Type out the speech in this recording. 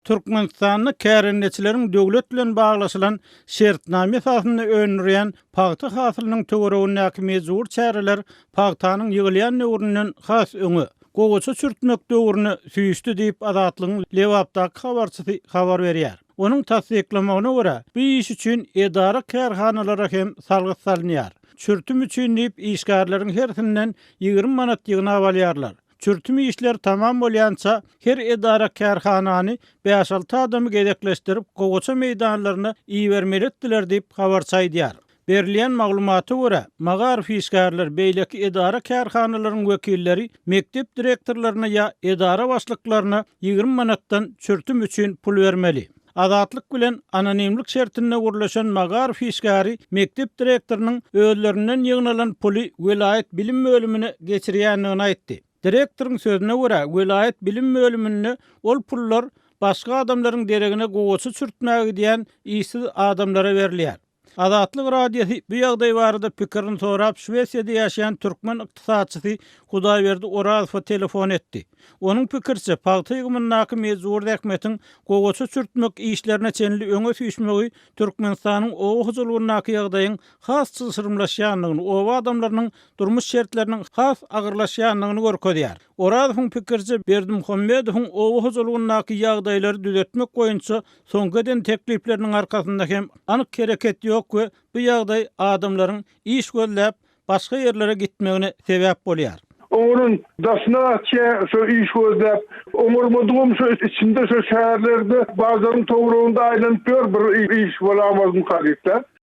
Türkmenistanda kärendeçileriň döwlet bilen baglaşylan şertnama esasynda öndürýän pagta hasylynyň töweregindäki mejbury çäreler pagtanyň ýygylýan döwründen has öňe, gowaça çürtmek döwrüne süýşdi diýip, Azatlygyň Lebapdaky habarçysy habar berýär. Onuň tassyklamagyna görä, bu iş üçin edara-kärhanalara hem salgyt salynýar. Çürtüm üçin diýip, işgärleriň hersinden 20 manat ýygnap alýarlar. Çürtüm işleri tamam bolýança, her edara-kärhanany bäş-alty adamy gezekleşdirip, gowaça meýdanlaryna ibermeli etdiler diýip, habarçy aýdýar. Berilýän maglumata görä, magaryf işgärleri, beýleki edara-kärhanalaryň wekilleri mekdep direktorlaryna ýa edara başlyklaryna 20 manatdan çürtüm üçin pul bermeli. Azatlyk bilen anonimlik şertinde gürleşen magaryf işgäri mekdep direktorynyň özlerinden ýygnalan puly welaýat bilim bölümine geçirýändigini aýtdy. Direktoryň sözüne görä, welaýat bilim bölüminde ol pullar başga adamlaryň deregine gowaça çürtmäge gidýän işsiz adamlara berilýär. Azatlyk Radiosy bu ýagdaý barada pikirini sorap Şwesiýada ýaşaýan türkmen ykdysatçysy Hudaýberdi Orazowa telefon etdi. Onuň pikiriçe, pagta ýygymyndaky mejbury zähmetiň gowaça çürtmek işlerine çenli öňe süýşmegi Türkmenistanyň oba hojalygyndaky ýagdaýyň has çylşyrymlaşýandygyny, oba adamlarynyň durmuş şertleriniň has agyrlaşýandygyny görkezýär. Orazowyň pikiriçe, Berdimuhamedowyň oba hojalygyndaky ýagdaýlary düzetmek boýunça Soňky eden teklipleriniň arkasynda hem anyk hereket ýok we bu ýagdaý adamlaryň iş gözläp başga ýerlere gitmegine sebäp bolýar. Oňaryn daşyna gaçýar şo iş gözläp. Oňarmadygam şo içinde şo şäherlerde bazaryň töwereginde aýlanyp ýör bir iş bolamazmyka diýip-de.